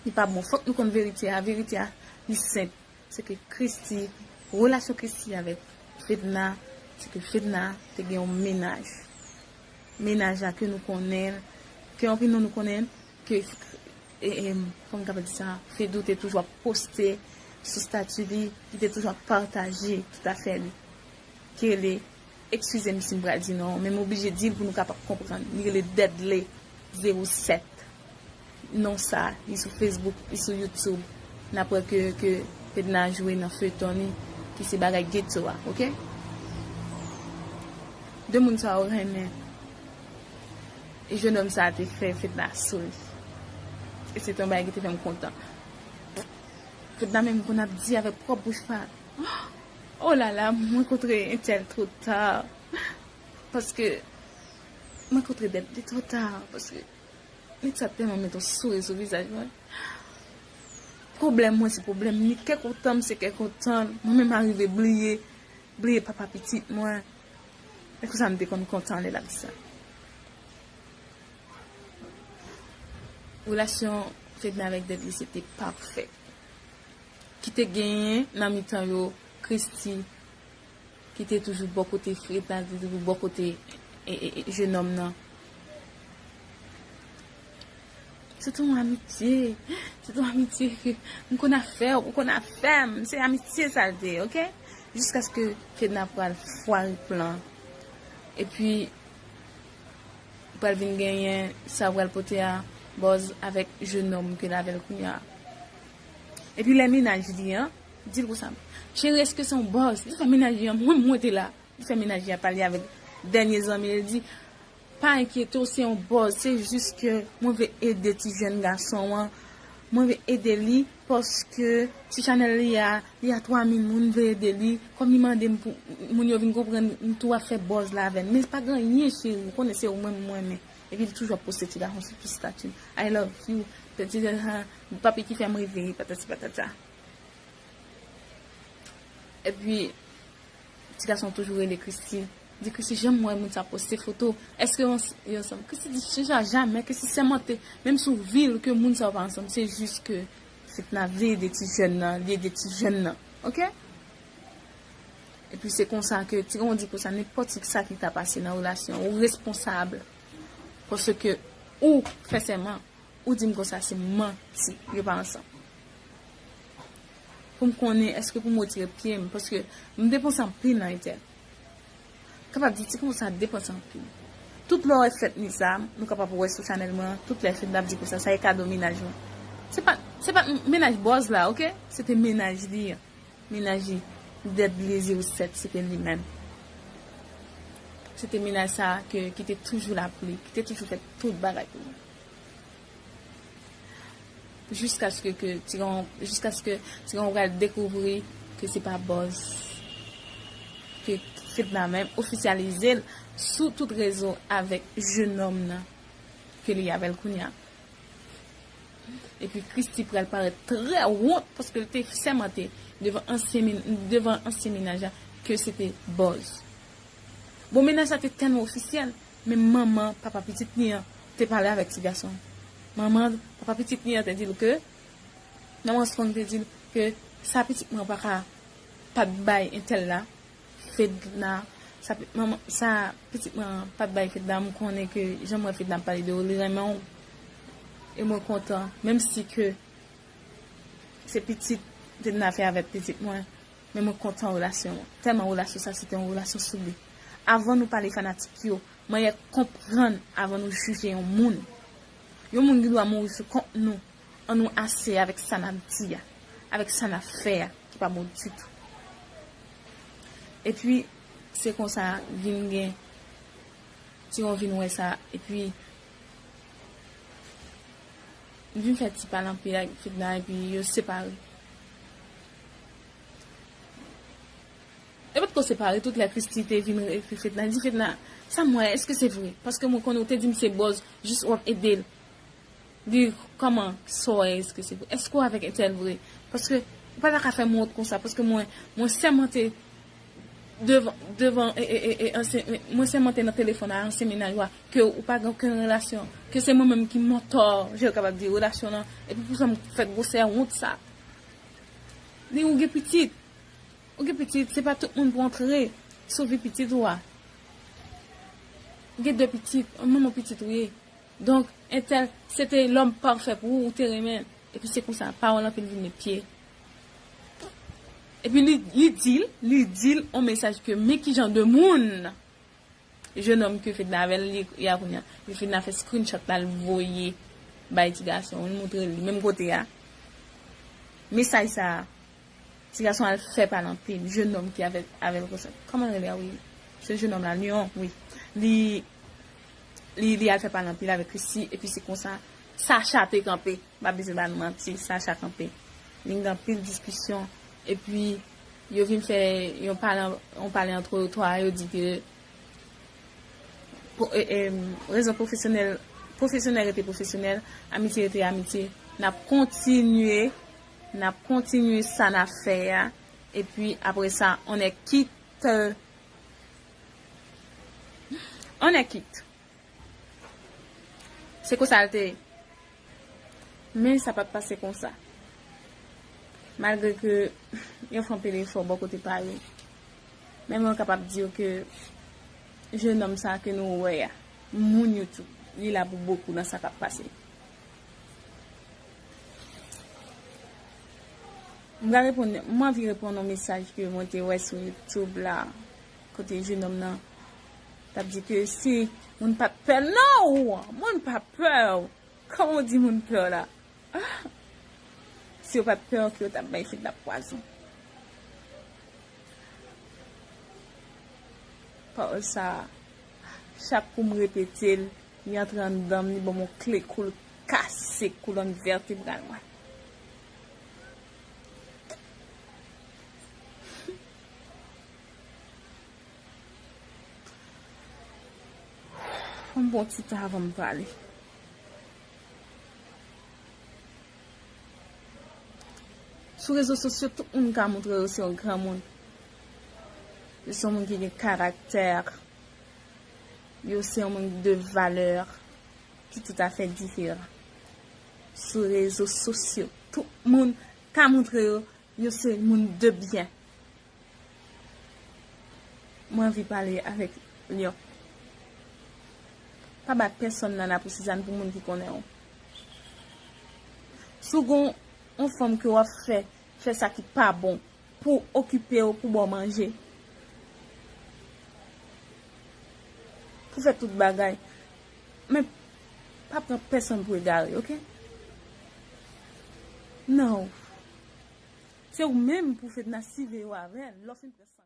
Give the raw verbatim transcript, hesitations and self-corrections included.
li pa bon. Fòk nou konn verite a. Verite a, li senp. Se ke Christie, relasyon Christie avèk Fedna, se ke Fedna te gen yon mennaj. Mennaj la ke nou konnen, ke anpil nan nou konnen, ke, e, e, kòman m kapab di sa, Fedou te toujou ap poste sou stati li, li te toujou ap pataje tout afè li. Ke li, eskize m si m pral di non, men m oblije di l pou nou kapab konprann. Li rele Deadly zewo sèt. Non sa, li sou Facebook, li sou YouTube. N ap wè ke, ke Fedna jwe nan feyton li, ki se bagay geto a, oke? De moun sa yo renmen. E jennonm sa a te fè Fedna souri. E se te yon bagay ki te fè m kontan. Fedna menm konn ap di avèk pwòp bouch pa l, "Oh la la, mwen kontre entèl twò ta." Paske mwen kontre Deadly twò ta. Paske nèg sa tèlman met yon souri sou vizaj mwen. Pwoblèm mwen se pwoblèm li, kè kontan m se kè kontan l. Mwen menm arive bliye, bliye papa pitit mwen. E konsa m te konn kontan lè l ap di sa. Relasyon Fedna avèk Deadly se te pafè. Ki te genyen nan mitan yo Christie, ki te toujou bò kote Fedna, ki te toujou bò kote, e, e, e, jennonm nan. Se te yon amitye, se te yon amitye ke m konn afè w, ou konn afè m, se amitye sa l te ye, oke? Jiskaske Fedna pral fware plan. Epi, pral vin genyen sa pral pote a buzz avèk jennonm ke l avè l kounye a. Epi lè mennaj li an, di l konsa, "Cheri, èske se yon buzz?" Li fè mennaj li an, mwen, mwen te la. Li fè mennaj li an pale avèk dènye zanmi, li di, "Pa enkyete w, se yon buzz, se jis ke mwen vle ede ti jèn gason an. Mwen vle ede li paske ti chanèl li a, li a twa mil moun, vle ede li. Kòm li mande m pou moun yo vin konprann, m tou ap fè buzz la avè l. Men pa gen anyen, cheri, ou konnen se ou menm mwen renmen." Epi li toujou ap poste ti gason sou tout stati. "I love you." Ti, ha, papi ki fè m reve, patati patata. Epi, ti gason toujou rele Christie. Di, "Christie, janm wè moun sa poste foto. Èske yo ans-, yo ansanm?" Christie di, "Chanja, jamè, Christie sèmante, menm si w vil, ke moun sa yo pa ansanm, se jis ke Fedna vle ede ti jèn nan, li ede ti jèn nan." Oke? Epi se konsa ke, ti gon di konsa, nenpòt sa ki ta pase nan relasyon, ou responsab. Paske ou fè sèman, ou di m konsa se manti, yo pa ansanm. Pou m konnen èske pou m retire pye m, paske m depanse anpil nan entèl. Kapab di ti konsa depanse anpil. Tout lè w wè fèt ni sa, nou kapab wè sou chanèl mwen, tout lè fèt n ap di konsa, sa e kado mennaj mwen. Se pa, se pa mennaj buzz la, oke? Se te mennaj li an. Mennaj li, Deadly zewo sèt, se te li menm. Se te mennaj sa ke, ki te toujou la pou li, ki te toujou fè tout bagay pou li. Jiskaske ke ti gon, jiskaske ti gon pral dekouvri ke se pa buzz. Ke Fedna menm ofisyalize l sou tout rezo avèk jennonm nan ke li avè l kounye a. Epi Christie pral parèt trè wont paske l te sèmante devan ansyen, devan ansyen mennaj la ke se te buzz. Bon, mennaj la te tèlman ofisyèl, men manman papa pitit li an te pale avèk ti gason. Manman papa pitit li an te di l ke, manman Strong te di l ke sa pitit mwen pa ka pa t bay entèl la, Fedna, sa, manman, sa pitit mwen an pa t bay Fedna, m konnen ke jan m wè Fedna ap pale de ou, li renmen w. E mwen kontan, menm si ke se pitit Fedna fè avèk pitit mwen, men mwen kontan relasyon an. Tèlman relasyon sa, se te yon relasyon souli. Avan nou pale fanatik yo, manyè konprann avan nou jije yon moun. Yon moun gen dwa mouri sou kont nou. An nou ase avèk sa n ap di a, avèk sa n ap fè a, ki pa bon ditou. Epi, se konsa, vin gen, ti gon vin wè sa, epi, vin fè ti pale anpil ak Fedna, epi yo separe. E potko separe, tout lè Christie te vin ekri Fedna, di, "Fedna, sa m wè, èske se vre? Paske mwen konnen ou te di m se buzz, jis w ap ede l." Di, "Kòman, sa w wè, èske se vre? Èske w avèk entèl vre? Paske ou pa ta ka fè m wont konsa, paske mwen, mwen sèmante devan, devan, e, e, e, e, ansyen, e, mwen sèlman te nan telefòn a ansyen mennaj ou a, ke ou pa gen okenn relasyon, ke se mwen menm ki mantò, jan yo kapab di, relasyon lan, epi pou sa m fè gwosè wont sa. Li ou gen pitit. Ou gen pitit, se pa tout moun pou antre sou vi pitit ou a. Ou gen de pitit, manman pitit ou ye. Donk, entèl, se te lòm pafè pou ou, ou te renmen l. Epi se konsa, pawòl anpil vin met pye. Epi li, li di l, li di l on mesaj ke men ki jan de moun jennonm ke Fedna avè l, li, li a kounye a. Epi Fedna fè screenshot la, l voye bay ti gason, l moutre li, menm kote a. Mesaj sa a, ti gason al fè pale anpil, jennonm ki avè, avè l konsa. Kòman l rele a, wi? Se jennonm la, Lion, wi. Li, li, li al fè pale anpil avèk Christie, epi se konsa, Sacha te kanpe. M pa bezwen ba nou manti, Sacha kanpe. Li gen anpil diskisyon, epi yo vin fè yon pale, yon pale antre yo twa, yo di ke po-, e, e, rezon pwofesyonèl, pwofesyonèl rete pwofesyonèl, amitye rete amitye. N ap kontinye, n ap kontinye sa n ap fè a, epi apre sa, on est quitte, on est quitte. Se konsa l te ye. Men sa pa t pase konsa. Malgre ke yo frape l efò bò kote pa yo. Men mwen kapab di w ke jennonm sa ke nou wè a, moun YouTube, li la pou bokou nan sa k ap pase. M ka reponn, m anvi reponn yon mesaj ke mwen te wè sou YouTube la, kote jennonm nan t ap di ke si moun pa t pè non, moun pa pè w. Kòman w di moun pè w la? Si yo pa t pè w, ke yo t ap bay Fedna pwazon. Pawòl sa a, chak kou m repete l, li antre anndan m, li ban m yon kle kou, l kase kolòn vètebral mwen. Fò m pran ti tan avan m pale. Sou rezo sosyo, tout moun ka montre yo se yon granmoun. Yo se yon moun ki gen karaktè. Yo se yon moun de valè ki toutafè diferan. Sou rezo sosyo, tout moun ka montre yo, yo se moun de byen. Mwen anvi pale avèk Lion. Pa bat pèsonn nana pou Sizàn pou moun ki konnen w. Si w gon yon fanm ke w ap fè, fè sa ki pa bon, pou okipe w, pou ba w manje, pou fè tout bagay. Men, pa pran pèsonn pou egare, oke? Non. Se ou menm pou Fedna siveye w avè l, lè w fin pran san.